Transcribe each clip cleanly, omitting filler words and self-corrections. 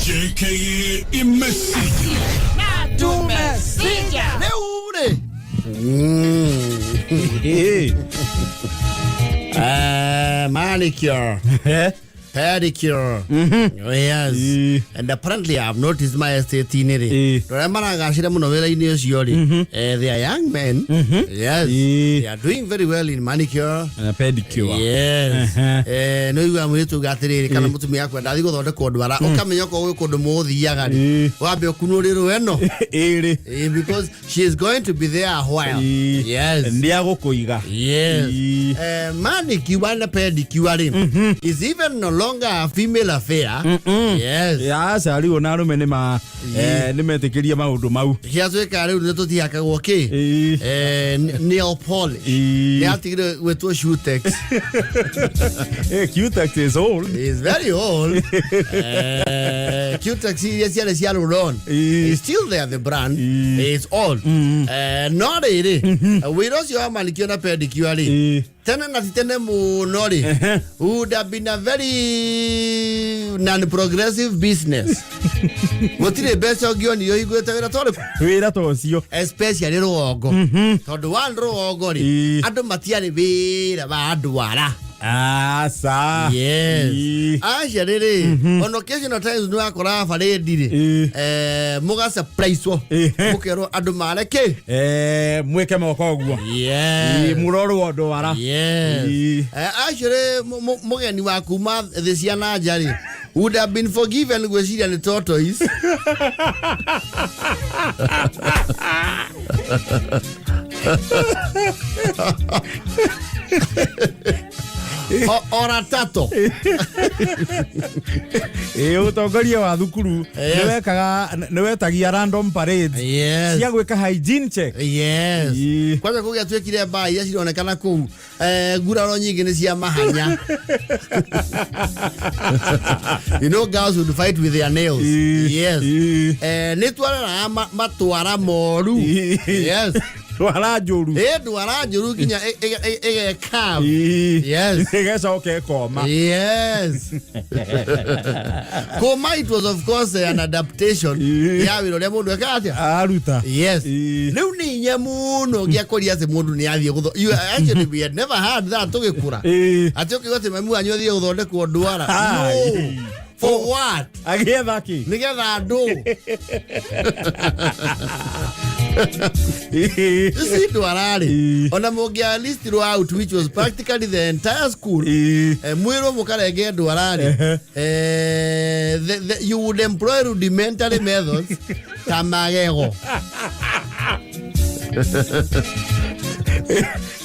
JKA imesija. Tumesija. Rĩu rĩ manicure, pedicure. Yes. And apparently I've noticed my estate-inĩ rĩ, andũ arĩa maragacĩra mũno wĩra-inĩ ũcio rĩ, they are young men. Yes. They are doing very well in manicure. Na pedicure. Yes. Nĩ ũiguaga mũirĩtu auga atĩrĩrĩ, kana mũtumia akwenda athiĩ gũthondekwo ndwara, ũkamenya okorwo gwĩ kũndũ mũgũthiaga rĩ, wambe ũkunũrĩrwo ĩno. Ĩrĩ. Because she is going to be there a while. Yes. Nĩ agũkũiga. Yes. Manicure na pedicure rĩ, is even no longer a female affair. Yes. Aca, rĩu ona arũme nĩ ma nĩ metĩkĩrie maũndũ mau. Gĩatuĩka rĩu nĩ tũtihakagwo kĩ? Nail polish. Nĩ atigire gwĩtwo Cutex. Cutex is old. Is very old. Cutex iria ciarĩ cia Rulon. Is still there, the brand. Is old. No rĩrĩ, wĩra ũcio wa manicure na pedicure rĩ, tene na ti tene mũno rĩ, would have been a very non-progressive business. Gũtirĩ mbeca ũngĩonire ũhingũrĩte wĩra ta ũrĩkũ? Wĩra ta ũcio. Especially rũgongo, tondũ one, rũgongo rĩ, andũ matiarĩ wĩra wa ndwara. Aca. Yes. Aca rĩrĩ, on occasional times nĩ wakoraga barĩndi rĩ, mũga surprise-wo, mũkerwo andũ mare kĩ. Mwĩke moko ũguo. Yes. Mũrorwo ndwara. Yes. Actually, mũgeni wa kuma thĩ cia na nja rĩ, would have been forgiven gwĩciria nĩ tortoise. Ora tato. Ĩ, ũtongoria wa thukuru nĩwekaga, nĩwetagia random parades cia gwĩka hygiene check. Yes. Kwanza kũgĩa tuĩkire mbaa iria cironekana kũu, nguraro nyingĩ nĩ cia mahanya. Girls would fight with their nails. Yes. Nĩ twareraga matwara moru. Yes. Ndwara njũru. Ĩ, ndwara njũru nginya ĩgeka. Yes. Ĩgacoka ĩkoma. Yes. Kũma, it was of course an adaptation ya wĩra ũrĩa mũndũ ekaga atĩa? Aruta. Yes. Rĩu nĩ inya mũno ngĩakũria atĩ mũndũ nĩ athiĩ gũtho, you actually, we had never had that tũgĩkũra, atĩ ũkĩigua atĩ mami wanyu athiĩ gũthondekwo ndwara. No. For what? Agĩetha kĩ? Nĩgetha andũ ici ndwara rĩ, ona mũngĩa list out, which was practically the entire school, mwĩrwo mũkarenge ndwara rĩ, you would employ rudimentary methods ta magego.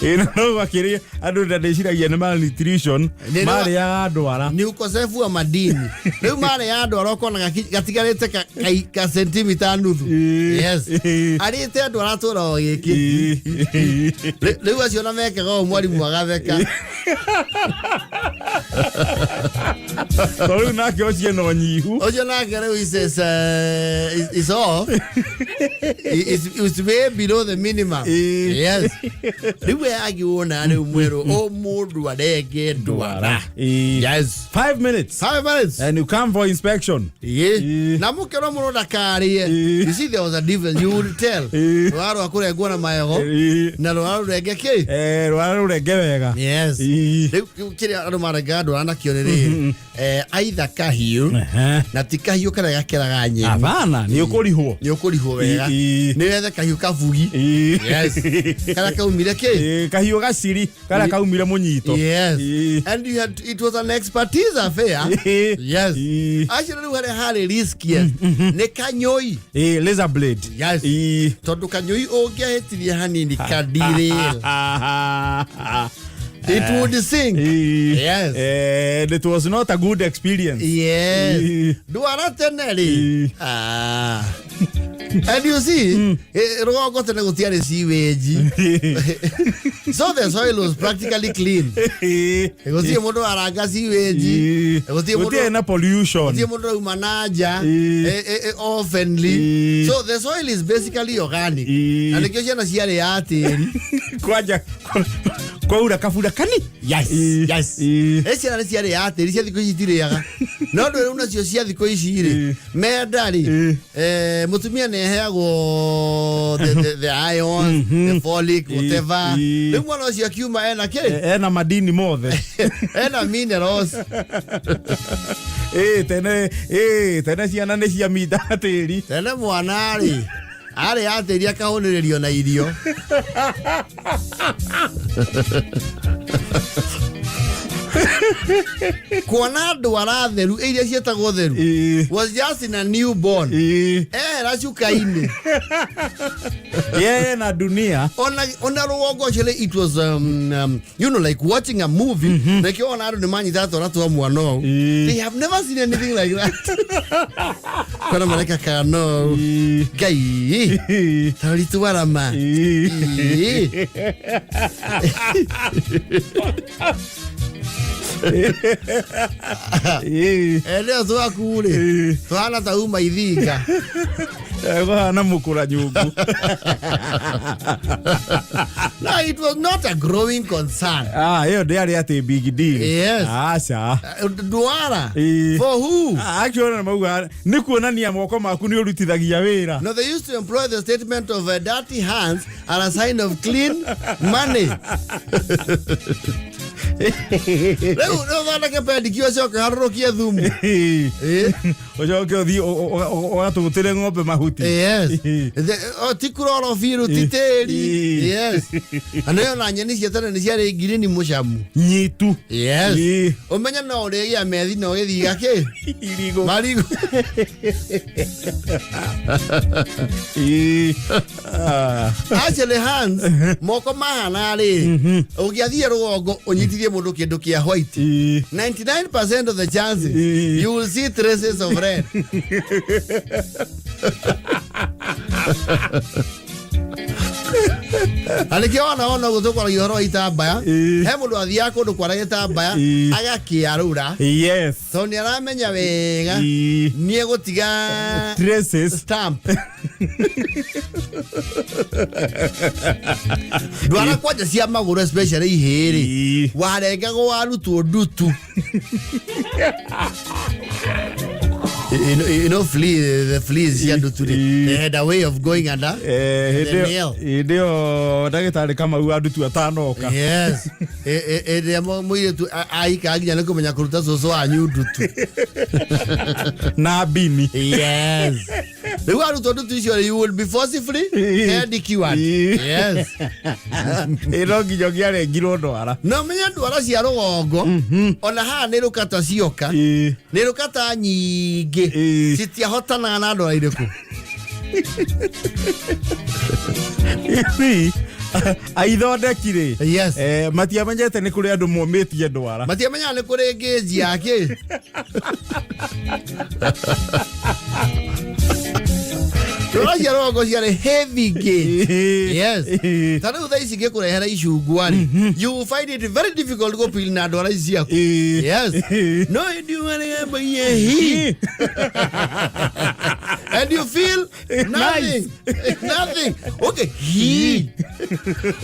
Ĩ, no gwakĩrĩ andũ na ndĩciragia nĩ malnutrition. Marĩaga ndwara. Ni ukosefu wa madini. Rĩu marĩ ya ndwara ũkona gatigarĩte ka sentimita nuthu. Yes. Arĩte ndwara tũra o gĩkĩ. Rĩu acio na mekaga ũũ, mwarimũ agatheka. Tondũ rĩu nake ũcio no nyihu. Ũcio nake rĩu is off, is way below the minimum. Yes. Rĩu we angĩwona rĩu mwerũ o mũndũ arenge ndwara. Yes. 5 minutes. 5 minutes. And you come for inspection. Na mũkĩrwo mũno ndakarĩe. You see, there was a difference, you would tell rwara rwa kũrengwo na magego na rwara rũrenge kĩ. Rwara rũrenge wega. Yes. Rĩu kĩrĩa andũ marengaga ndwara nakĩo nĩ rĩrĩ, aitha kahiũ, na ti kahiũ karĩa gakeraga nyeni. Hapana, nĩ ũkũrihwo. Nĩ ũkũrihwo wega. Nĩ wethe kahiũ kabugi. Yes, karĩa kaumire kĩ. Kahiũ gaciri karĩa kaumire mũnyito. Yes. And you had, it was an expertise affair. Yes. Actually, rĩu harĩa harĩ riskiest nĩ kanyũi. Razor blade. Yes. Tondũ kanyũi ũngĩahĩtirie hanini kadirail, it would sink. Yes. And it was not a good experience. Yes. Ndwara tene rĩ. Ah. And you see, rũgongo tene gũtiarĩ sewage. So the soil was practically clean. Gũtirĩ mũndũ aranga sewage. Gũtirĩ mũndũ Gũtirĩ na pollution. Gũtirĩ mũndũ auma na nja oftenly. So the soil is basically organic. Na nĩkĩo ciana ciarĩ ya tĩri. Kwanja Kwaura kabura kani. Yes. Ĩĩ. Yes. Ĩĩ. Ĩ ciana nĩ ciarĩaga tĩri, cia thikũ ici itirĩaga, no ndũ rĩu nacio cia thikũ ici rĩ, menda rĩ, mũtumia nĩ aheagwo the iron, the folic, whatever. Rĩu mwana ũcio akiuma ena kĩ? Ena madini mothe. Ena minerals. Ĩ tene, ĩ tene ciana nĩ ciamindaga tĩri. Tene mwana rĩ, arĩ atĩri akahũnĩrĩrio na irio. Kuona ndwara theru iria ciĩtagwo theru was just in a newborn, ehera cuka-inĩ. Yeye na dunia. Ona rũgongo actually it was like watching a movie. Nakĩo ona andũ nĩ manyita twana twa mwana ũũ. They have never seen anything like that. Kona mareka kano ngai tarori twarama. Ĩĩ. Ĩndĩ twaku rĩ, twana ta uma ithinga. Kũhana mũkũra nyũngũ. No, it was not a growing concern. Ah, ĩyo ndĩarĩ atĩ big deal. Yes. Aca. Ndwara for who? Ah, actually ona mauga nĩ kuonania moko maku nĩ ũrutithagia wĩra. No, they used to employ the statement of dirty hands are a sign of clean money. Rĩu ũthondeke pedicure, ũcoke harũrũkie thumu. Ũcoke ũthiĩ ũgatũgũtĩre ng'ombe mahuti. Yes. Ti chlorophyll, ti tĩri. Yes. Na nĩyo na nyeni cia tene nĩ ciarĩ ngirini mũcamu. Nyitu. Yes. Ũmenye no ũrĩgĩa methi na ũgĩthiĩ gakĩ? Irigũ. Marigũ. Ah. Actually hands, moko mahana rĩ, ũngĩathiĩ rũgongo ũnyitithie mũndũ kĩndũ kĩa white, 99% of the chances you will see traces of red. Na nĩkĩo wona ũguo tũkwaragia ũhoro wa itambaya. He mũndũ athiaga kũndũ kwara gĩtambaya, agakĩarũra, tondũ nĩ aramenya wega nĩ egũtiga traces. Stamp. Ndwara kwanja cia magũrũ, especially ihĩrĩ, warengagwo warutwo ndutu. You know, the fleas cia ndutu rĩ, they had a way of going under Eh, the hĩndĩ ĩyo- nail. Hĩndĩ ĩyo ndagĩtarĩ Kamau wa ndutu atanoka. Yes. Ĩrĩa mũirĩtu aika nginya nĩ kũmenya kũruta cũcũ wanyu ndutu. Na bini. Yes, rĩu arutwo ndutu icio rĩ, you will be forcibly pedicured. Yes. Ĩ no nginya ũngĩarengirwo ndwara. Na menye ndwara cia rũgongo ona haha nĩ rũkata cioka, nĩ rũkata nyingĩ, citiahotanaga na ndwara irĩkũ. Ici, aithondeki rĩ, matiamenyete nĩ kũrĩ andũ momĩtie ndwara. Matiamenyaga nĩ kũrĩ ngĩnji yake. Ndwara cia rũgongo ciarĩ heavy gauge. Yes. Ta rĩu thaa ici ngĩkũrehera icungwa rĩ, you will find it very difficult gũpil na ndwara ici ciaku. Yes. No hĩndĩ ũrĩa hi and you feel nothing, nothing. Okay, hi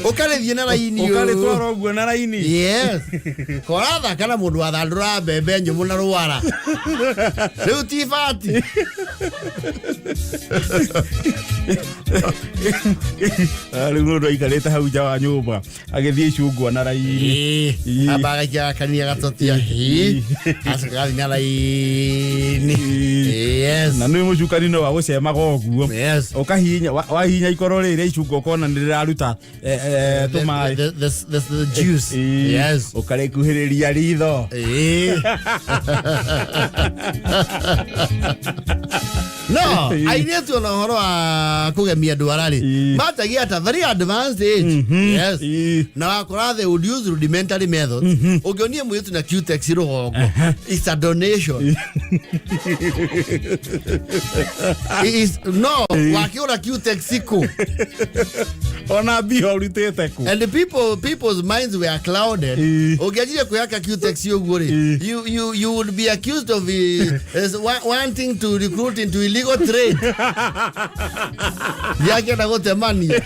ũkarĩthiĩ na raini ũũ. Ũkarĩtwara ũguo na raini. Yes, korathaka na mũndũ wathandũra mbembe nyũmũ na rwara rĩu ti bati. Ah, rĩu mũndũ aikarĩte hau nja wa nyũmba agĩthiĩ icungwa na raini. Amba agaikia gakania gatotia hi, acoka gathiĩ na raini. Yes. Na nĩ mũcukani no wa gũcemaga ũguo. Ũkahihinya, wahihinya ikoro rĩrĩ icungwa, ũkona nĩ rĩraruta tũmaĩ. The juice. Yes. Ũkarĩkuhĩrĩria ritho. No airĩtu ona ũhoro wa kũgemia ndwara rĩ, matagia at a very advanced age. Yes. Na wakora they would use rudimentary methods. Ũngĩonie mũirĩtu na cutex rũgongo, it's a donation. It is, no wakĩũra cutex kũ? Ona mbia ũrutĩte kũ? And the people's minds were clouded. Ũngĩanjirie kwĩhaka Cutex ũguo rĩ, you would be accused of wanting to recruit into illegal trade. Ndiakĩenda gũtemania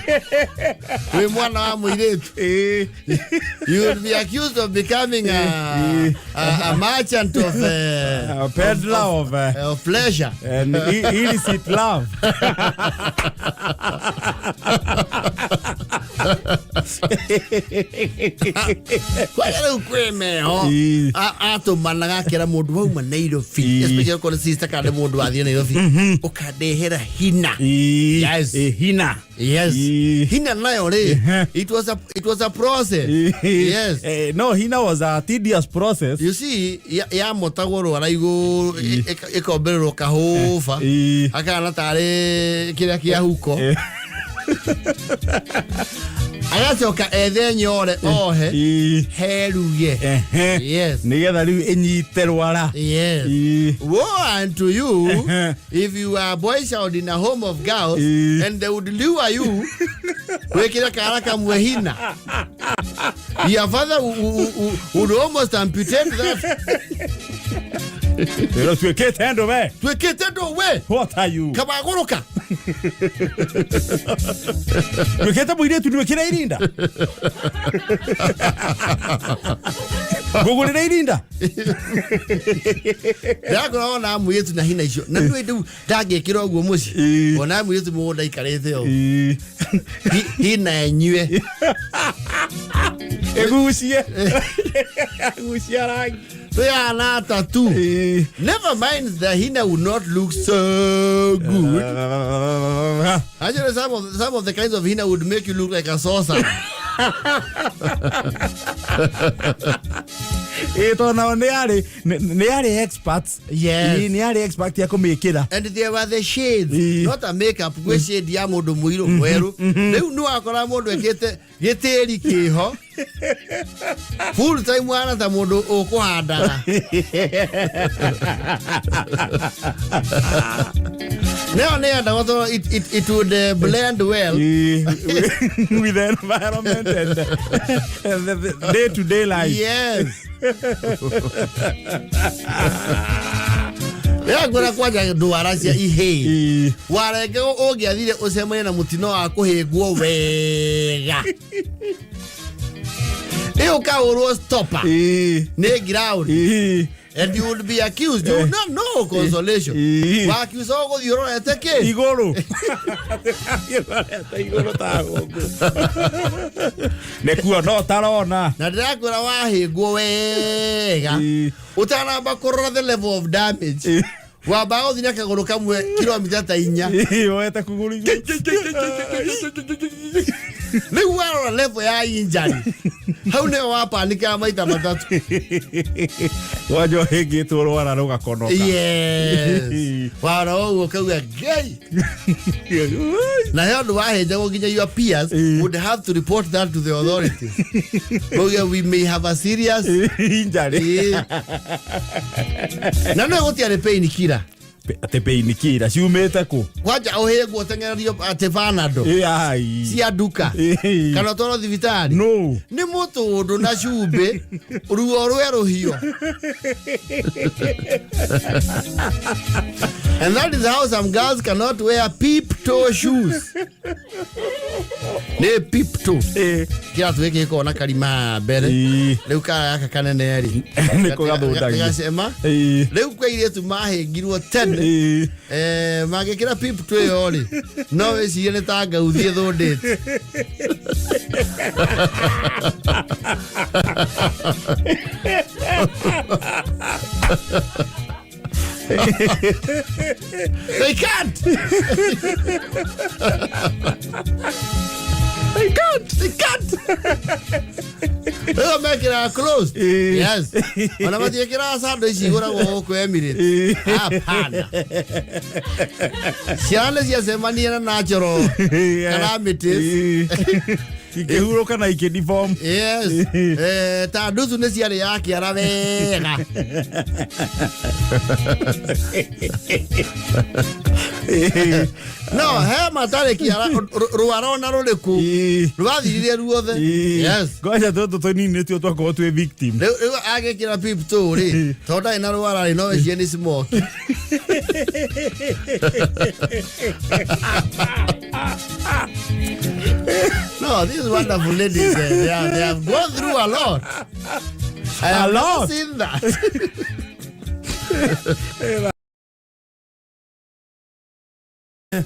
wĩ mwana wa mũirĩtu. You would be accused of becoming a merchant of A peddler of of pleasure and illicit love. Kwaya rĩu kwĩ meho atũmanaga akĩra mũndũ wauma Nairobi, especially okorwo nĩ sister kana nĩ mũndũ wathiĩ Nairobi, ũkandehera hina. Yes. Hina. Yes. Hina nayo rĩ, it was a process. Yes. No, hina was a tedious process. You see, yamotagwo rwara igũrũ, ĩkombĩrĩrwo kahũba, akahana tarĩ kĩrĩa kĩa huko, agacoka ethe nyore ohe heruge. Yes. Nĩgetha rĩu ĩnyite rwara. Yes. Woe unto you if you are a boy child in a home of girls and they would lure you wikire kara kamwe hina. Your father would almost amputate that. Rĩu tuĩkĩte ndũ we. Twikite ndo we. What are you? Kabagũrũka. Tuĩkĩte mũirĩtu, nĩwĩkĩre irinda, ngũgũrĩre irinda. Ndakora ona mũirĩtu na hina icio na nĩ rĩu ndangĩkĩra ũguo mũciĩ. Ona mũirĩtu mũgũnda aikarĩte ũũ. Hina enyue. Ĩgucie, ĩgucie rangi. Twĩ ana atatu. Never mind, the hina would not look so good. Actually, some of the kinds of hina would make you look like a saucer. Ĩ, tondũ nao nĩ arĩ experts. Yes. Ĩ, nĩ arĩ expert ya kũmĩkĩra. And there were the shades, not a makeup, gwĩ shade ya mũndũ mũirũ, mwerũ. Rĩu nĩ wakora mũndũ ekĩte gĩtĩri kĩho full time, wana ta mũndũ ũkũhandaga. Nĩyo nĩ yendagwo tondũ it would blend well Ĩ, with the environment and the day to day life. Yes. Yangwĩra kwanja ndwara cia ihĩĩ warenge ũngĩathire ũcemanie na mũtino wa kũhĩngwo wega, ĩ ũkaũrwo stopper nĩ ground and you would be accused. You would not know consolation. Wakiuca ũgũthiĩ ũrorete kĩ? Igũrũ, igũrũ ta gũkũ nĩkuo no tarona. Na ndĩrakwĩra wahĩngwo wega, ũtanamba kũrora the level of damage, wambaga gũthiĩ na kagũrũ kamwe kilomita ta 4. Ĩ, woete kũgũrũ igũrũ. Rĩu warora level ya injury hau nĩyo wapanĩkaga maita matatũ. Wanja ũhĩngĩtwo rwara rũgakonoka. Yes, warora ũguo ũkauga ngai na he ũndũ wahĩnjagwo nginya your peers would have to report that to the authorities. Mauge we may have a serious injury. Ĩĩ. Na no gũtiarĩ pain killer. Atĩ pain killer ciumĩte kũ? Kwanja ũhĩngwo ũteng'ererio atĩ Panado Ĩ, ai. cia nduka Ĩ. kana ũtwarwo thibitarĩ. No. Nĩ mũtũndũ na cumbĩ, ruo rwe rũhiũ. And that is how some girls cannot wear peep toe shoes. Nĩ peep toe. Kĩratũ gĩkĩ gĩkoragwo na karima mbere. Rĩu kara gaka kanene rĩ, Nĩ kũgathũndagia. gagacema. Rĩu kwĩ airĩtu mahĩngirwo tene. Mangĩkĩra peep toe ĩyo rĩ, no wĩcirie nĩ ta ngauthi ĩthũndĩte. They can't. They can't. They can't. Rĩu mekĩraga closed. Yes. Ona matiĩkĩraga sando ici igũragwo gũkũ Emirates. Hapana. Ciana nĩ ciacemania na natural calamities. Ikĩhurũka na ikĩdiform. Yes. Ta nduthu nĩ ciarĩ ya kĩara wega. No he matarĩ kĩara, rwara ona rũrĩkũ rwathirire ruothe. Yes. Ngoja tũtũ tũnini nĩtuo twakorwo twĩ victim. Rĩu agĩkĩra pip tũ rĩ, tondũ ndarĩ na rwara rĩ, no wecirie nĩ smoky. No, these wonderful ladies, they have gone through a lot. I have A lot. never seen that.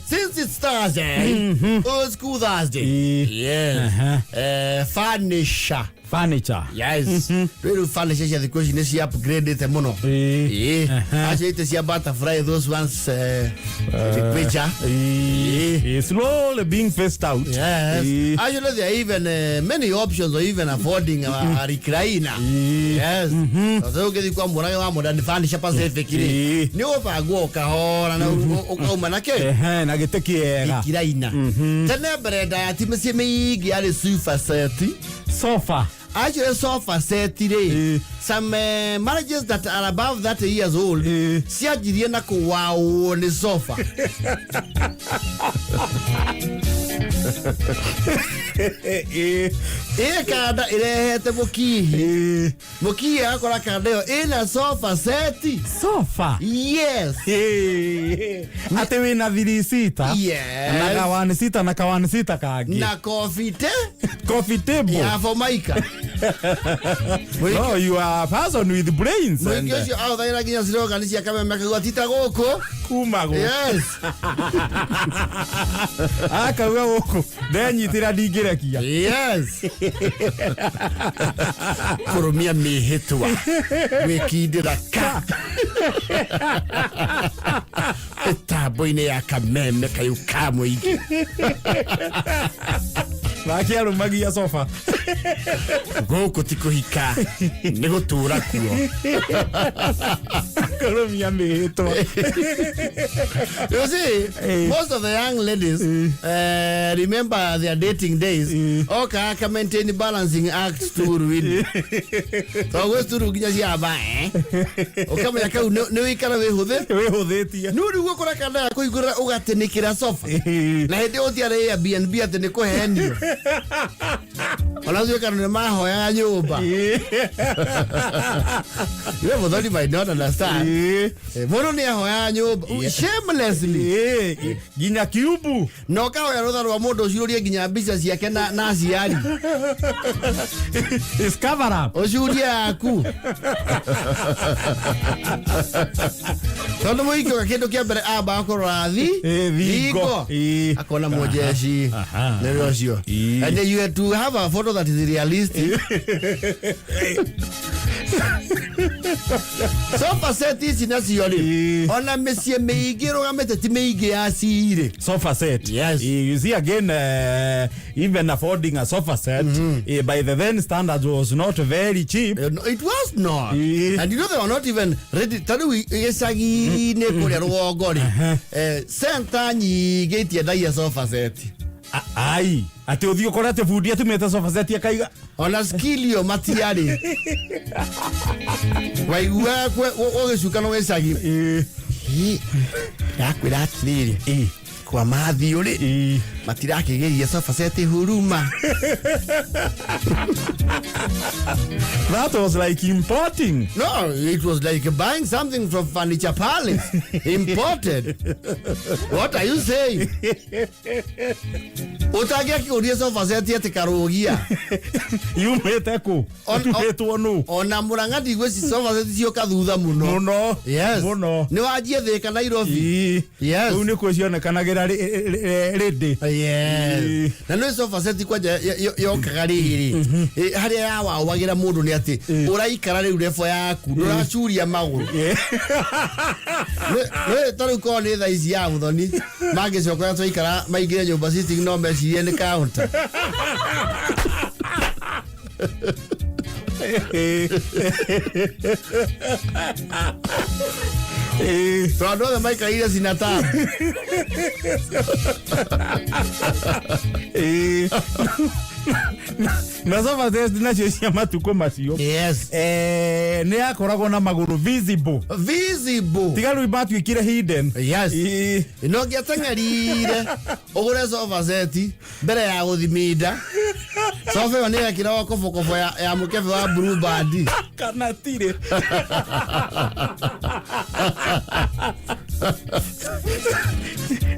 Since it's Thursday, Old School Thursday. Yes. Furniture. Furniture. Yes. Rĩu furniture cia thikũ ici nĩ cia upgradĩte mũno. Ĩĩ. Acio ite cia butterfly, those ones, the picture. Slowly being phased out. Yes. Actually, there are even many options or even affording a recliner. Yes. Tondũ ũngĩthiĩ kwa mũrage wa Modern Furniture Pacific rĩ, nĩ ũbangwo ũkahora na ũkauma na kĩ? Ehe, na gĩtĩ kĩega. Recliner. Tene mbere ndaya ti mĩciĩ mĩingĩ yarĩ sofa set. Sofa. Actually, sofa set rĩ, some marriages that are above 30 years old cianjirie na kũwaũo nĩ sofa. Ĩ kanda ĩrehete mũkihi. Mũkihi agakora kanda ĩyo ĩna sofa set. Sofa. Yes. Atĩ wĩna three seater. Yes. Na ka one seater na ka one seater kangĩ. Na coffee te Coffee table. ya Formica. No, you are a person with brains. Mũingĩ ũcio ahũthagĩra nginya slogan cia Kameme akauga ti ta gũkũ. Kuma gũkũ. Yes. Akauga gũkũ ndenyitĩra ndingĩrekia. Yes. Kũrũmia mĩhĩtwa, gwĩkindĩra ka mĩtambo-inĩ ya Kameme kayũ ka mũingĩ. Nake arũmagia sofa. Gũkũ ti kũhika, nĩ gũtũra kuo. Kũrũmia mĩhĩtwa. You see, most of the young ladies remember their dating days. Oka aka maintain balancing act turu-inĩ. Tondũ gwĩ cukuru nginya cia ba, eh? Ũkamenya kau nĩ wĩikara wĩhũthĩ. Wĩhũthĩtie. Nĩ rĩu ũkora kanda ya kũhingũra ũgatĩnĩkĩra sofa. Na hĩndĩ ĩyo ũtiarĩ Airbnb atĩ nĩ kũhenio. Ona tuĩka nĩ mahoyaga nyũmba. You Muthoni might not understand. Mũndũ nĩ ahoyaga nyũmba shamelessly. Nginya kiubu. Na ũkahoya rũtha rwa mũndũ ũcurie nginya mbica ciake na aciari. It's cover up. Ũcurie yaku. Tondũ mũhiki oka kĩndũ kĩa mbere ambaga kũrora thingo. thingo. Akona mũjeshi. Nĩ ũcio. And you had to have a photo that is realistic. Sofa set ici nacio rĩ, ona mĩciĩ mĩingĩ ĩrũgamĩte ti mĩingĩ ya cirĩ. Sofa set. Yes. You see again, even affording a sofa set by the then standards was not very cheap. No, it was not. And you know they were not even ready. Ta rĩu gĩcagi-inĩ kũrĩa rũgongo rĩ, center nyingĩ itiendagia sofa set. Ai, atĩ ũthiĩ ũkore atĩ bundi atumĩte sofa set akaiga. Ona skilio matiarĩ. Waiguaga ũgĩcuka no gĩcagi. Ndakwĩra atĩrĩrĩ, kwa Mathiũ rĩ, matirakĩgeria sofa set huruma. That was like importing. No, it was like buying something from Furniture Palace. Imported. What are you saying? Ũtangĩakĩgũria sofa set atĩ karũgia. Yumĩte kũ? Ĩtumĩtwo nũ? Ona Mũrang'a ndigwĩci sofa set cioka thutha mũno. Mũno. Yes. Mũno. Nĩ wanjie Thĩka Nairobi. Yes. Kũu nĩkuo cionekanagĩra rĩndĩ. Yes. Na nĩ sofa set kwanja yokaga rĩrĩ, harĩa yawawagĩra mũndũ nĩ atĩ ũraikara rĩu level yaku, ndũracuria magũrũ. Nĩ ta rĩu korwo nĩ thaa ici ya Muthoni mangĩcoka twaikara maingĩre nyũmba sitting no mecirie nĩ counter. Tondũ andũ othe maikarĩire cinatabu. Na sofa set nacio cia matukũ macio, nĩ yakoragwo na magũrũ visible. Visible. Tiga rĩu matuĩkire hidden. No ngĩateng'erire ũgũre sofa set mbere ya gũthiminda. Sofa ĩyo nĩ yekĩragwo kobokobo ya mũkebe wa Blue Band. Kana tirĩ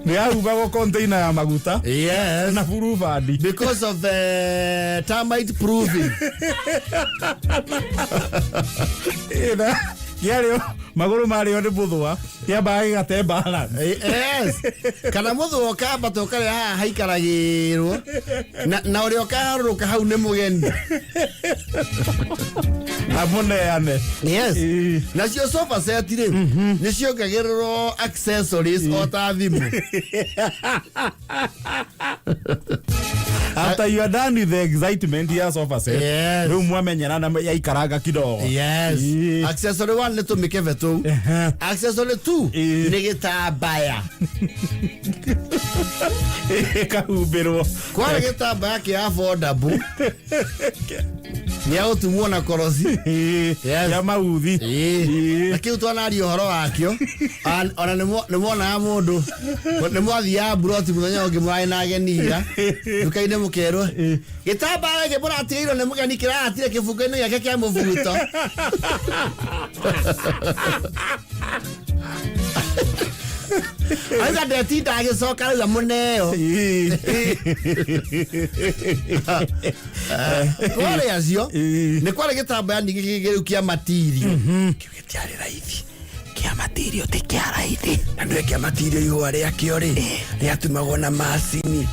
nĩ yahumbagwo container ya maguta na Blue Band. Because of termite proofing. Ĩna kĩarĩo magũrũ marĩo nĩ mũthũa, kĩambaga gĩgate balance. Yes, kana mũthũa ũkambata ũkarĩa haha haikaragĩrwo na ũrĩa ũkaharũrũka hau nĩ mũgeni. Amũneane. Nacio sofa set rĩ, nĩ ciongagĩrĩrwo accessories o ta thimũ. After you are done with the excitement ya sofa set, rĩu mwamenyerana, yaikaranga kidogo. Accessory one nĩ tũmĩkebe tũu. Accessory two nĩ gĩtambaya. Ĩkahumbĩrwo. Kwarĩ gĩtambaya kĩa affordable nĩ agũtumwo na koroci. Ya mauthi. Na kĩu twanaria ũhoro wakĩo. Ona nĩ mwonaga mũndũ nĩ mwathiaga mburoti mũthenya ũngĩ mũrarĩ na ageni ira nduka-inĩ, mũkerwo gĩtambaya gĩkĩ mũratigĩirwo nĩ mũgeni kĩrahatire kĩbungo-inĩ gĩake kĩa mũbuto. Aiga ndetinda agĩcoka rĩu amũneo. Kwarĩ acio nĩ kwarĩ gĩtambaya ningĩ kĩngĩ rĩu kĩa matirio. Kĩu gĩtiarĩ raithi. Kĩa matirio ti kĩa raithi. Na nĩwe kĩa matirio, ihũa rĩakĩo rĩ, rĩatumagwo na macini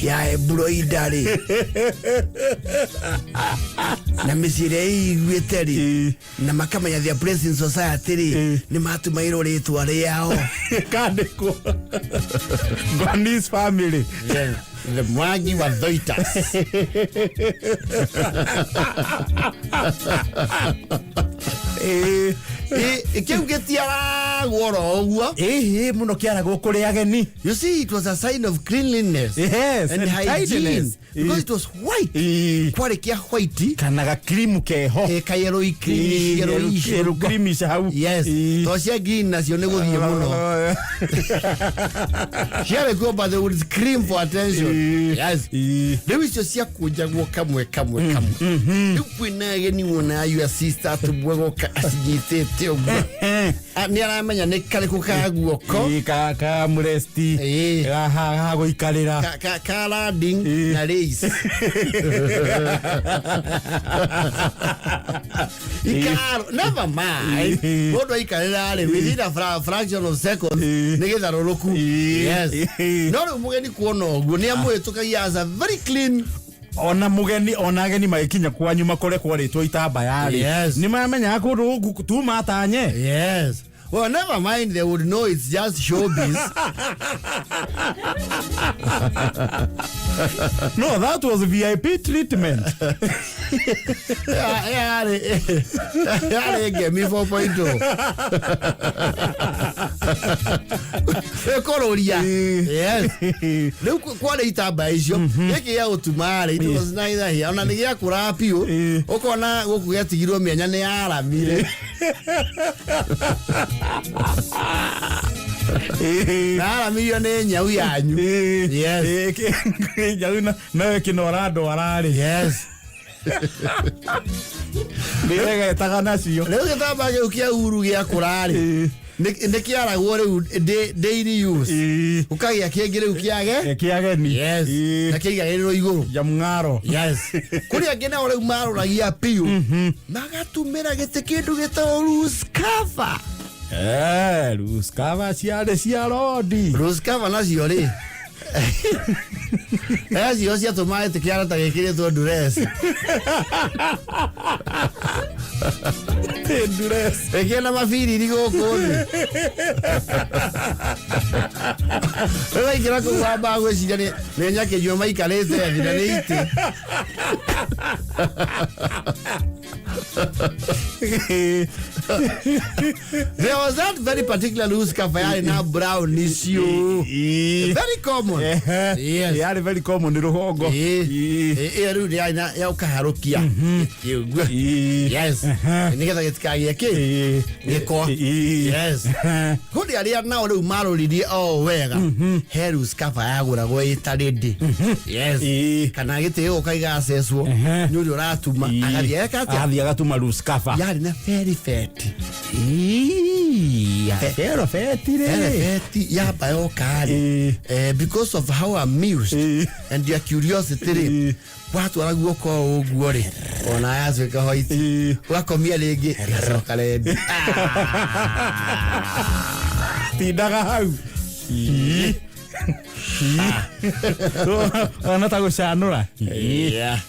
ya embroidery, na mĩciĩ ĩrĩa ĩiguĩte rĩ na makamenya their place in society rĩ, nĩ matumagĩrwo rĩtwa rĩao. Kandĩkwo Gonis family. The Mwangi wa Thoitas. Kĩu gĩtiaragwo oro ũguo. Ĩhĩ, mũno kĩaragwo kũrĩ ageni. You see, it was a sign of cleanliness and and hygiene tidiness. because it was white. Kwarĩ kĩa white Kana gakirimu keho. Kayellow creamish, yellowish. Yellow creamish hau. To cia green nacio nĩ gũthiĩ mũno ciarĩ kuo, but they would scream for attention. Rĩu icio ciakũnjagwo kamwe kamwe kamwe. Rĩu kwĩna ageni, wona your sister atũmwe goka acinyitĩte ũguo. Ah, nĩ aramenya nĩ karĩkũ ka guoko. Ka mũresti. Ha gũikarĩra. Ka landing na lace ikaro. Never mind, mũndũ aikarĩra rĩ, within a fraction of seconds nĩ gĩtharũrũku. No rĩu mũgeni kuona ũguo nĩ amũhĩtũkagia as a very clean. Ona mũgeni, ona ageni magĩkinya kwanyu makore kwarĩtwo itambaya rĩ, nĩ mamenyaga kũndũ gũkũ tuma atanye. Yes. Well, never mind, they would know it's just showbiz. No, that was VIP treatment. Yarĩ ngemi 4.0 ĩkũrũria. Yes, rĩu kwarĩ itambaya icio, gĩkĩ gĩa gũtuma rĩ, it was neither here ona nĩ gĩakũraga biũ. Ũkona gũkũ gĩatigirwo mĩanya nĩ yaramire na yaramirio nĩ nyau yanyu. Nyau nayo ĩkĩnora ndwara rĩ, nĩ ĩgetaga nacio. Rĩu gĩtambaya kĩu kĩa uru gĩakũra rĩ, nĩ kĩaragwo rĩu daily use, ũkagĩa kĩngĩ rĩu kĩage Kĩa ageni. Na kĩigagĩrĩrwo igũrũ. Ya mũng'aro. Yes, kũrĩ angĩ nao rĩu marũragia biũ magatumĩra gĩtĩ kĩndũ gĩtagwo loose cover. Loose cover ciarĩ cia rodi. Loose cover nacio rĩ, acio ciatũmaga gĩtĩ kĩara ta gĩkĩrĩtwo duress. Duress. Ĩkĩna mabiriri gũkũ thĩ. Rĩu waingĩra kũu wambaga gwĩciria nĩ nyakĩnyua maikarĩte thĩ na nĩ itĩ. There was that very particular loose cover yarĩ na brown issue. Very common. Yes. Yarĩ very common rũgongo. Ĩyo rĩu yarĩ na ya ũkaharũkia. Ũguo. Yes. Nĩgetha gĩtikagĩe kĩ? Gĩko. Yes. Kũndĩ arĩa nao rĩu marũririe o wega. He loose cover yagũragwo ĩta ready. Yes. Kana gĩtĩ gĩgoka gĩgacecwo nĩ ũrĩa ũratuma agathiĩ eka atĩa? Athiĩ agatuma loose cover. Yarĩ na feribeti. Ferobeti rĩ. Feribeti yamba yoka rĩ. Because of how amused and your curiosity rĩ. Watwara guoko ũguo rĩ ona yatuĩka white. Ũgakomia rĩngĩ ĩgacoka red. Tindaga hau. Ona ta gũcanũra. Yeah.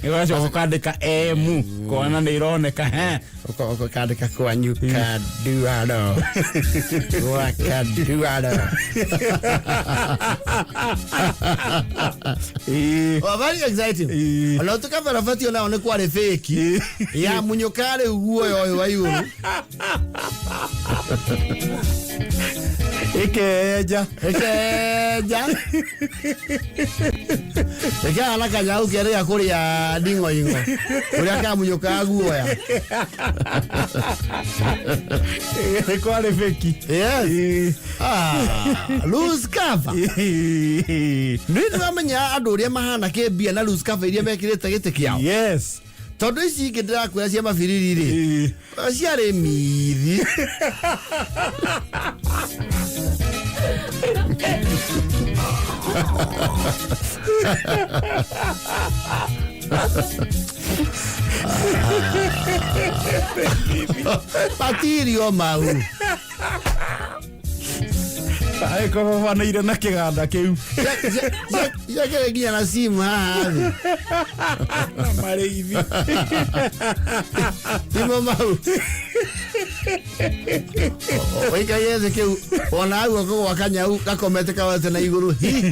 Ũgacoka ũkandĩka M kona nĩ ironeka he. Ũkandĩka kwanyu Kaduaro. Gwa Kaduaro. Oh, very exciting. Ona ũtuĩka barabati onao nĩ kwarĩ fake. Ya munyũka rĩu guoya ũyũ wa igũrũ. Ĩkenja. Ĩkenja. Ĩkahana kanyau kerĩa kũrĩa nding'oing'o. Ũrĩa kamunyũkaga guoya. Nĩ kwarĩ fake. Yes. Ah, loose cover. Nĩ ndĩramenya andũ ũrĩa mahana kĩmbia na loose cover iria mekĩrĩte gĩtĩ kĩao. Yes. Tondũ ici ingĩ ndĩrakwĩra cia mabiriri rĩ, ciarĩ mithi. Matirio mau. Agĩkorwo na kĩganda kĩu. Ciakĩrĩ nginya na simu haha thĩ. Na marĩithi. Timo mau. Ũikaire thĩ kĩu ona guoko gwa kanyau gakomete kawete na igũrũ. Hi.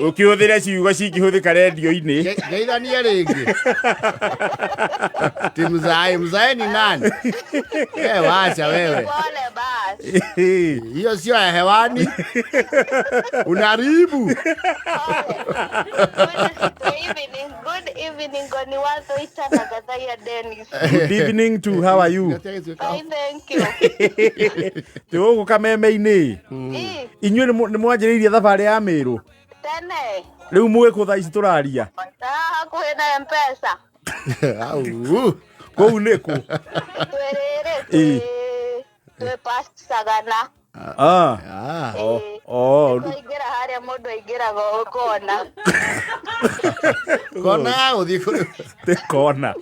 Ũkĩhũthĩre ciugo cingĩhũthĩka rendio-inĩ. Geithanie rĩngĩ. Ti mzae, mzae ni nani? Wewe wacha wewe. Pole basi. Hiyo sio ya hewani. Unaharibu. Good evening. Good evening. Goni wazo ita na Gathaiya Dennis. Good evening to how are you? Fine, thank you. Twĩ gũkũ kameme-inĩ. Inyuĩ nĩ mwanjĩrĩirie thabarĩ ya Mĩrũ. Tene. Rĩu mwĩ kũ thaa ici tũraria? Haha hakuhĩ na M-Pesa. Au. Kũu nĩ kũ? Twĩ rĩrĩ, twĩ past Sagana. Ah. Ah. Oh. Twaingĩra harĩa mũndũ aingĩraga ũkona. Kona gũthiĩ kũrĩ. Tĩ kona.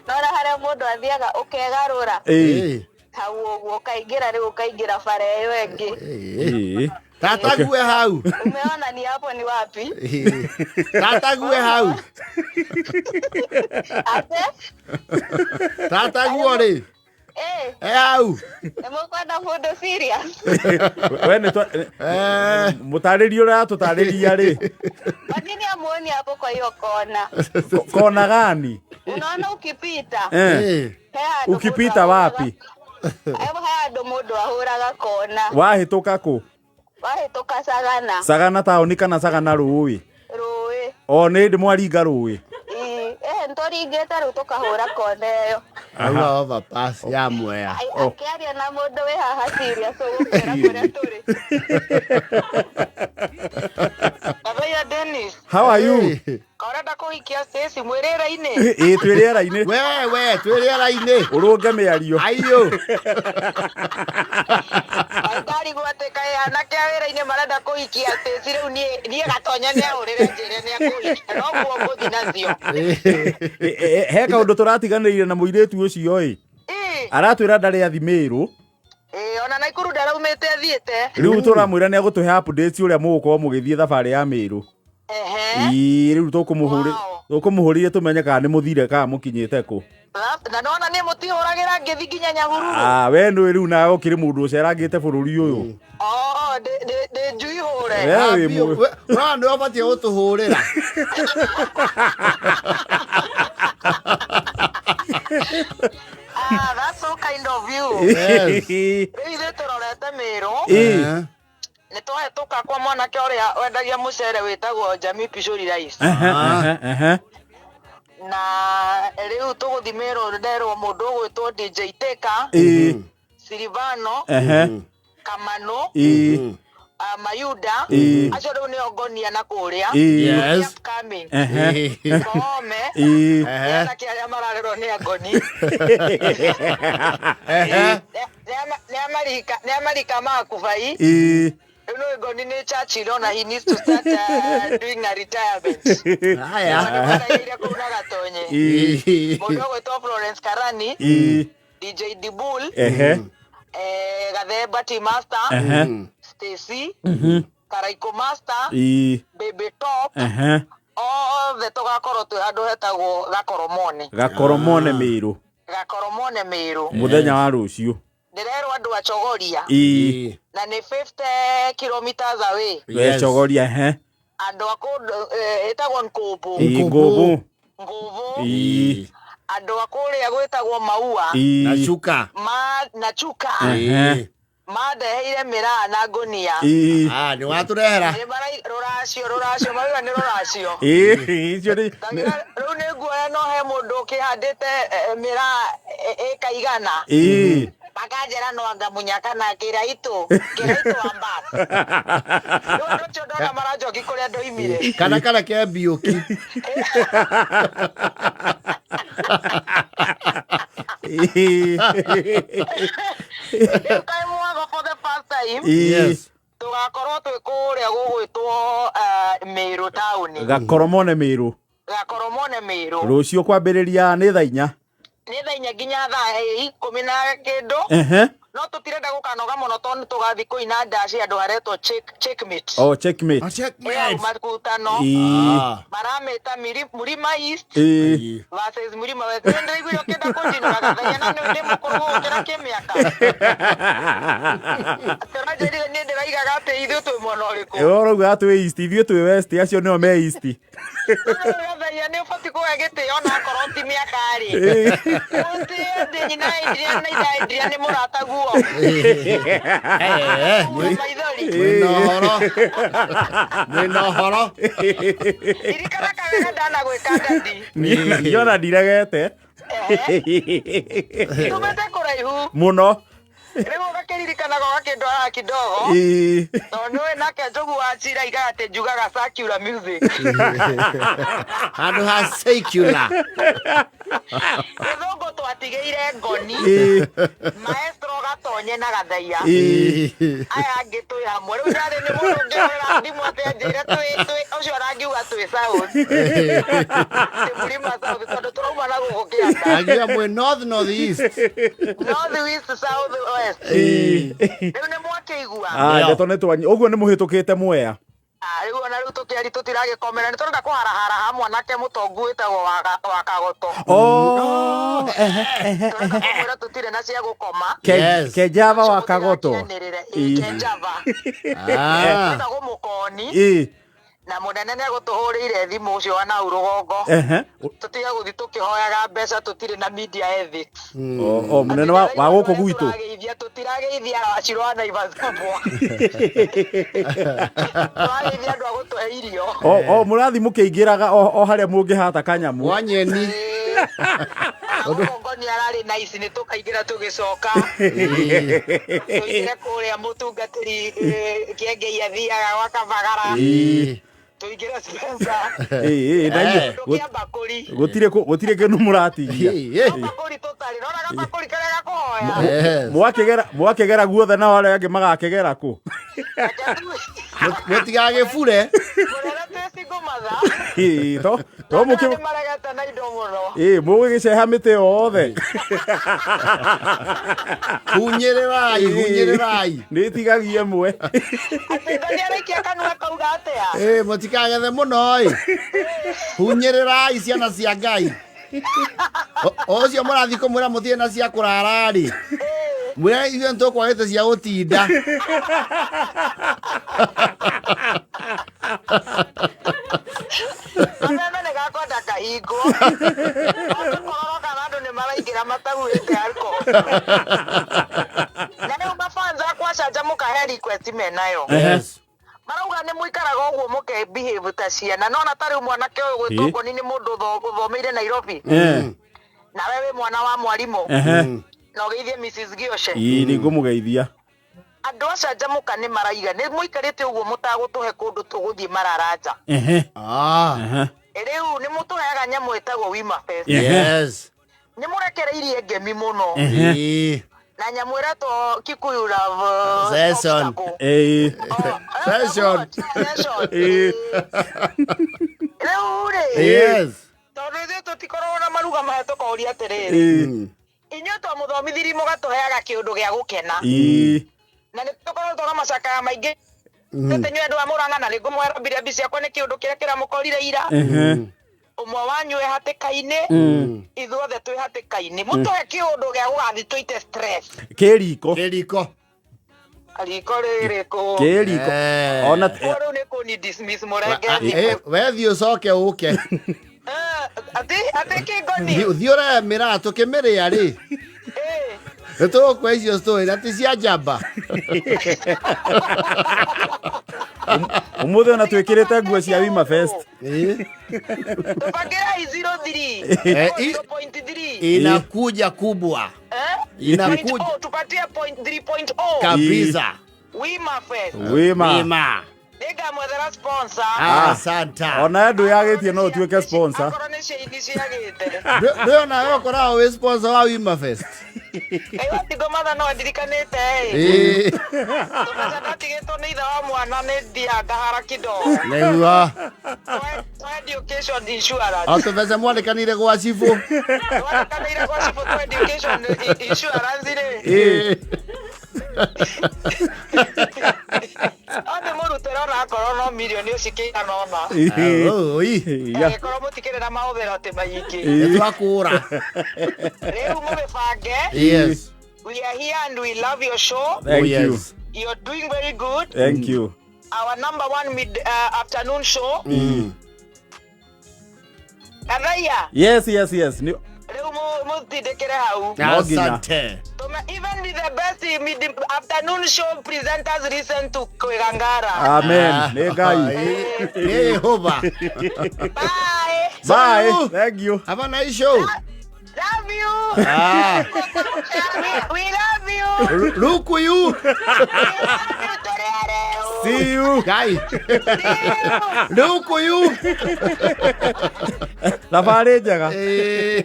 Nona harĩa mũndũ athiaga ũkegarũra. Hau ũguo ũkaingĩra rĩu ũkaingĩra bara ĩyo ĩngĩ. Tata gue hau. Umeona ni hapo ni wapi? Tata gue hau. Ate? Tata guo rĩ. Hau. Nĩ mũkwenda mũndũ serious? We nĩ mũtarĩrie ũrĩa atũtarĩria rĩ. Kwa nini hamuoni hapo kwa hiyo kona? Kona gani? Unaona ukipita? Ukipita wapi? He handũ mũndũ ahũraga kona. Wahĩtũka kũ? Wahĩtũka Sagana. Sagana taũni kana Sagana rũĩ? Rũĩ. O nĩ ndĩ mwaringa rũĩ? Nĩtũringĩte rĩu tũkahũra kona ĩyo. Auga overpass ya Mwea. Akĩaria na mũndũ wĩ haha serious ũgũkwĩra kũrĩa tũrĩ. Gathaiya Dennis. How are you? Ũrenda kũhikia Stacy mwĩ rĩera-inĩ? Ĩĩ twĩ rĩera-inĩ. We twĩ rĩera-inĩ. Ũrũnge mĩario. Aiyũ. Ndarigwo atĩ kaĩ anake a wĩra-inĩ marenda kũhikia Stacy rĩu niĩ Gatonya nĩ ahũrĩre njĩre nĩ ekũhikia no guo ngũthiĩ nacio. He kaũndũ tũratiganĩire na mũirĩtu ũcio ĩ. Aratwĩra ndarĩ athi Mĩrũ. Ona Naikuru ndaraumĩte athiĩte. Rĩu tũramwĩra nĩ egũtũhe updates ũrĩa mũgũkorwo mũgĩthiĩ thabarĩ ya Mĩrũ. Rĩu tũkũmũhũrĩire tũmenye kana nĩ mũthire kana mũkinyĩte kũ. Na nona niĩ mũtihũragĩra ngĩthi nginya Nyahururu. Ah, we nĩ rĩu nawe ũkĩrĩ mũndũ ũcerangĩte bũrũri ũyũ. Oh, ndĩ njui hũre. We wĩ Wona nĩ ũbatiĩ gũtũhũrĩra. Ah, that's so kind of you. Yes. Rĩu ithuĩ tũrorete Mĩrũ. Nĩ twahĩtũka kwa mwanake ũrĩa wendagia mũcere wĩtagwo Jamii Pishori Rice. Na rĩu tũgũthi Mĩrũ nderwo mũndũ ũgwĩtwo DJ Teka, Silvano, Kamano, Mayuda, acio rĩu nĩo ngonia na kũrĩa. Yes. Upcoming. Koome, anake arĩa mararerwo nĩ angoni. Nĩ amarika makubai. Rĩu nĩ ngoni nĩ Churchill ona he needs to start doing a retirement. Haya. Nĩmarageire kũu na Gatonye. Mũndũ ũgwĩtwo Florence Karani, DJ Dibul, Gathemba Tea Master, Stacy, Karaiko Master, Baby Top, othe tũgakorwo twĩ handũ hetagwo Gakoromone. Gakoromone Mĩrũ. Gakoromone Mĩrũ. Mũthenya wa rũciũ. Ndĩrerwo andũ a Chogoria. Na nĩ 50 kilometers away. We Chogoria, ehe. Andũ a kũndũ ĩtagwo Nkũmbũ. Ngũmbũ. Ngũmbũ. Andũ a kũrĩa gwĩtagwo Maua. Na cuka. Na cuka. Mandeheire mĩraa na ngũnia. Ah, nĩ watũrehera. Rũracio, rũracio, mauga nĩ rũracio. Icio nĩ Rĩu nĩ nguoya no he mũndũ ũkĩhandĩte mĩraa ĩka igana. Makanjĩra no anga mũnyaka na kĩraitũ, kĩraitũ ambas. Rĩu andũ acio ndona maranjoki kũrĩa ndoimire. Kana kana ke mbiũki. Rĩu kaĩ mwago for the first time. Yes. Tũgakorwo twĩ kũrĩa gũgwĩtwo Mĩrũ taũni. Gakoromone Mĩrũ. Gakoromone Mĩrũ. Rũciũ kwambĩrĩria nĩ thaa inya. Nĩ thaa inya nginya thaa ikũmi na kĩndũ. No tũtirenda gũkanoga mũno tondũ tũgathiĩ kũina ndaci andũ haretwo checkmate. Oh, checkmate. Checkmate. Makutano. Maramĩta Murima East versus Murima West. Nĩ ndĩraiguire ũkĩenda kũnjinũra Gathaiya na nĩ mũkũrũ gũgũkĩra kĩmĩaka. Tũranjĩrire niĩ ndĩraigaga atĩ ithuĩ twĩ mwena ũrĩkũ. Ũrauga twĩ East, ithuĩ twĩ West, acio nĩo me East. Gathaiya nĩ ũbatiĩ kũhe gĩtĩo ona akorwo ti mĩaka rĩ. Ũtĩe ndĩ nyina Adrian na ithe Adrian nĩ mũrataguo. Mwĩna ũhoro. Mwĩna ũhoro. Ririkana kawega ndanagwĩka ndadi. Niĩ ona ndiregete. Tumĩte kũraihu. Mũno. Rĩu ũgakĩririkanaga ũgakĩndwaraga kidogo. Tondũ nĩũĩ nake Njogu wa Chira aigaga atĩ njugaga secular music. Handũ ha secular. Gĩthũngũ twatigĩire ngoni. Maestro Gatonye na Gathaiya. Aya angĩ twĩ hamwe. Rĩu ndarĩ nĩ mũndũ ũngĩhũrĩra thimũ atĩ anjĩre twĩ ũcio arangiuga twĩ South. Twĩ Murima South tondũ tũrauma na gũkũ kĩanda. Angiuga mwĩ North, North East. North East, South West. Rĩu nĩ mwakĩigua. Ndeto nĩ twanyi. Ũguo nĩ mũhĩtũkĩte Mwea. Rĩu ona rĩu tũkĩari tũtiragĩkomera nĩ tũrenda kũharahara ha mwanake mũtongu wĩtagwo wa Kagoto. Tũrenda kũmwĩra tũtirĩ na cia gũkoma. Kenjava wa Kagoto. Kenjava. Wĩtagwo Mũkoni. Na mũnene nĩ agũtũhũrĩire thimũ ũcio wa nau rũgongo. Tũtige gũthiĩ tũkĩhoyaga mbeca tũtirĩ na media ethics. O mũnene wa gũkũ gwitũ. Tũtirageithia Wachirũ wa Naivas Kubwa. Tũrageithia andũ a gũtũhe irio. O mũrathiĩ mũkĩingĩraga o harĩa mũngĩhata kanyamũ. Wa nyeni. Gũkũ nĩ ararĩ nice nĩ tũkaingĩra tũgĩcoka. Tũingĩre kũrĩa mũtungatĩri Kĩengei athiaga gwa Kabagara. Tũingĩre Spencer. Gũtirĩ kĩndũ mũratigia. Kabakũri tũtarĩ. Nona kabakũri karĩa gakũhoya. Mwakĩgera guothe nao arĩa angĩ magakĩgera kũ? Mũtigagĩbure. Mũrere twĩ single mother. To mũkĩ nĩmaregete na indo mũno. Mũgĩgĩceha mĩtĩ yothe. Hunyĩrĩrai, hunyĩrĩrai. Nĩ tigagie ĩmwe. Atĩ Ngai araikia kanua kauga atĩa? Mũtikagethe mũno ĩ. Hunyĩrĩrai ciana cia Ngai. Ũcio mũrathiĩ kũmwĩra mũthiĩ na cia kũrara rĩ. Mwĩra ithuĩ nĩtũkwagĩte cia gũtinda. Kameme nĩ gakwenda kahingwo. Gakororoka na andũ nĩ maraingĩra matahuhĩte alcohol. Na rĩu mafans akwa canjamũka he request menayo. Yes. Marauga nĩ mũikaraga ũguo mũke behave ta ciana. Nona ta rĩu mwanake ũyũ gwĩtwo Ngoni nĩ mũndũ ũthomeire Nairobi. Nawe wĩ mwana wa mwarimũ. Na ũgeithie Mrs. Gĩoce. Ĩĩ nĩ ngũmũgeithia. Andũ a canjamũka nĩ maraiga nĩ mũikarĩte ũguo mũtagũtũhe kũndũ tũgũthiĩ mararanja. Ah. Rĩu nĩ mũtũheaga nyamũ ĩtagwo Wima Fest. Yes. Nĩ mũrekereirie ngemi mũno. Ĩĩ. Na nyamũ ĩretwo Kikuyu Love Session. Obstacle. Ĩĩ. Oh, Session. Session. Ĩĩ. Rĩu rĩ, Yes. tondũ ithuĩ tũtikoragwo na maruga maya tũkoria atĩrĩrĩ, Ĩĩ. inyuĩ twamũthomithirie mũgatũheaga kĩũndũ gĩa gũkena. Ĩĩ. Na nĩ tũkoretwo na macakaya maingĩ. Tete inyuĩ andũ a Mũrang'a na nĩ ngũmwĩra mbirembi ciakwa nĩ kĩũndũ kĩrĩa kĩramũkorire ira. Ũmwe wanyu e hatĩka-inĩ, ithuothe twĩ hatĩka-inĩ. Mũtũhe kĩũndũ gĩa gũgathiĩ tũite stress. Kĩriko. Kĩriko. Riko rĩrĩkũ? Kĩriko. Eh. Ona Rĩu nĩ kũni dismiss mũrenge Eh, we thiĩ ũcoke ũke. Atĩ atĩ kĩngoni. Thiĩ ũrehe mĩraa tũkĩmĩrĩa rĩ. Nĩ tũgũkua icio story na ti cia njamba. Ũmũthĩ ona twĩkĩrĩte nguo cia Wima Fest. Ĩĩ. Tũbangĩrai 03. Eh, 0.3. Inakuja kubwa. Eh? Inakuja Point oh, tupatie point 3.0. kabisa. Wima Fest. Wima. Wima. Nĩngamwethera sponsor. Asante. Ona ndũ yagĩtie no ũtuĩke sponsor. Akorwo nĩ ciaini ciagĩte. Ndũĩ onawe ũkoragwo wĩ sponsor wa Wima Fest. Ĩyo tingũmatha no ndirikanĩte ĩ. Ĩĩ. Tũbeca ndatigĩtwo nĩ ithe wa mwana nĩ thiaga ngahara kidogo. Nĩguo. Twa education insurance. O tũbeca mwandĩkanire gwa cibũ. Twandĩkanĩire gwa cibũ twa education insurance rĩ. Ĩĩ. Othe mũrutĩre ona akorwo no mirioni ũcikĩigana ũna. Ĩĩ. Oi. Ya. Angĩkorwo mũtikĩrĩ na mahũthĩro atĩ maingĩ. Nĩ twakũra. Rĩu mũgĩbange. Yes. We are here and we love your show. Thank Oh, you. yes. You're doing very good. Thank you. Our number one mid afternoon show. Kathaiya, Yes, yes, yes. Nĩ rĩu mũtindĩkĩre hau. No nginya. Asante. Even the best mid afternoon show presenters listen to Kwĩgangara. Amen. Nĩ Ngai. Nĩ Yehova. Bye. Bye. Salut. Thank you. Have a nice show. Love you. Ah. We love you. Look you. We love you. Tũrĩ arĩu. See you. Guy. See you. Look you. Thabarĩ njega. Hey,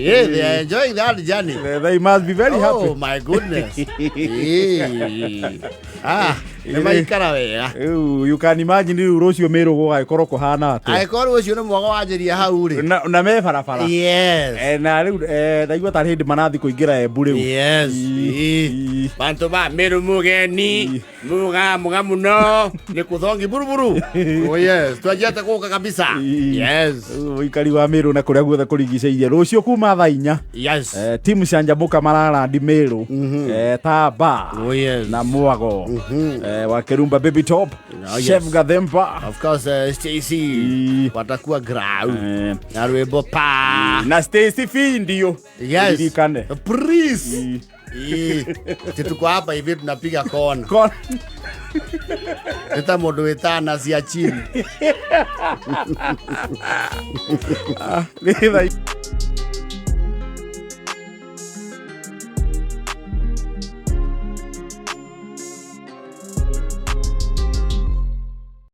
hey, they are enjoying that journey. They must be very Oh happy. my goodness. Hey. Ah, nĩ maikara wega. Rĩu you can imagine rĩu rũciũ Mĩrũ gũgagĩkorwo kũhana atĩa. Angĩkorwo rũciũ nĩ mwago wanjĩria hau rĩ. Na me barabara. Yes. Na rĩu ndaigua tarĩ hĩndĩ marathiĩ kũingĩra Embu rĩu. Yes. Ii. Bantu ba Meru mugeni muga muga muno ni kuthongi buruburu. Oh yes, twajiate kuka kabisa. Yes. Ũikari wa Mĩrũ na kũrĩa guothe kũrigicĩirie rũciũ kuma thaa inya. Yes. Timu cia Njamũka mararandi Mĩrũ. Taba. Oh yes. Na Mwago. Wa Kirumba Baby Top. Oh, yes. Chef Gathemba. Of course, Stacy Ii. watakuwa grau na rwimbo pa. Na Stacy Findio. Yes. Ririkane. Please. Ii. Tuko hapa hivi tunapiga kona. Kon- Nĩ ta mũndũ wĩtana cia chini. Nĩ thaa